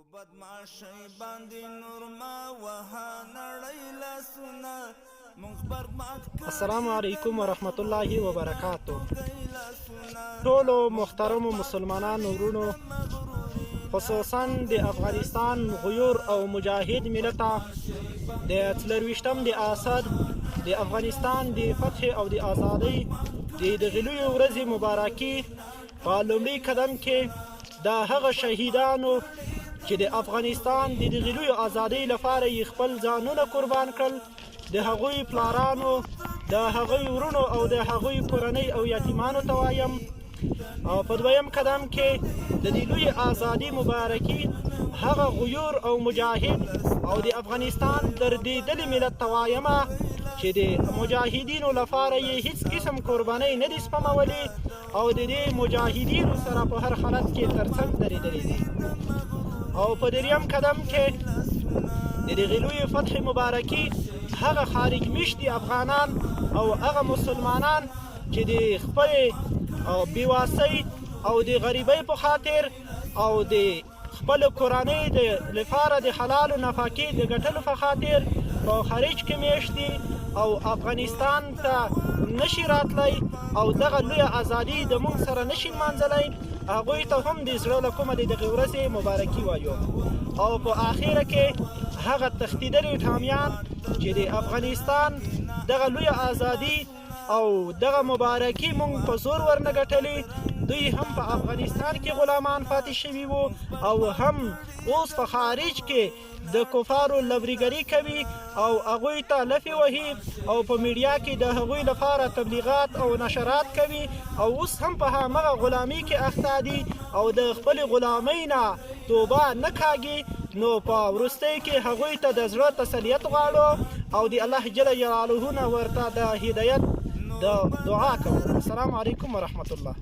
په بدمعاشۍ باندې نور ما وه نړۍ لاسونه. السلام علیکم ورحمت الله وبرکاتو. ټولو محترمو مسلمانانو ورونو، خصوصا د افغانستان غیور او مجاهد ملت، د 24 د اسد د افغانستان د فتح او د ازادۍ د دغې لویې ورځې مبارکي. په لومړي قدم کې د هغه شهیدانو چې د افغانستان د دغې لویې ازادۍ لپاره یې خپل ځانونه قربان کړل، د هغوی پلارانو، د هغوی ورونو او د هغوی کورنۍ او یتیمانو ته وایم. او په دویم قدم کې د دې لویې ازادي مبارکي هغه غیور او مجاهد او د افغانستان دردېدلي ملت ته وایم چې د مجاهدینو لپاره یې هیڅ قسم قربانۍ نه دي سپمولې او د دې مجاهدینو سره په هر حالت کې ترڅنګ درېدلي دي. او په دریم قدم کې د دغې لویې فتح مبارکي هغه خارج میشتي افغانان او هغه مسلمانان چې د خپلې بېواسۍ او د غریبۍ په خاطر او د خپل کورنۍ د لپاره د حلالو نفقې د ګټلو په خاطر په خارج کې میشت دي او افغانستان ته نشي راتلی او دغه لویه ازادي د موږ سره نشي نمانځلی، هغوی ته هم د زړه له کومه د دغې ورځې مبارکي وایو. او په آخره کې هغه تښتېدلي ټامیان چې د افغانستان دغه لویه ازادي او دغه مبارکي مونږ په زور ورنه ګټلې، دوی هم په افغانستان کې غلامان پاتې شوي وو او هم اوس په خارج کې د کفارو لوريګري کوي او هغوی ته لفې وهي او په میډیا کې د هغوی لپاره تبلیغات او نشرات کوي او اوس هم په همغه غلامي کې اخته دي او د خپلې غلامۍ نه توبه نه کاږي، نو په وروستۍ کې هغوی ته د زړه تسلیت غواړو او د الله جل جلاله نه ورته د هدایت د دعا کوو. السلام علیکم ورحمت الله.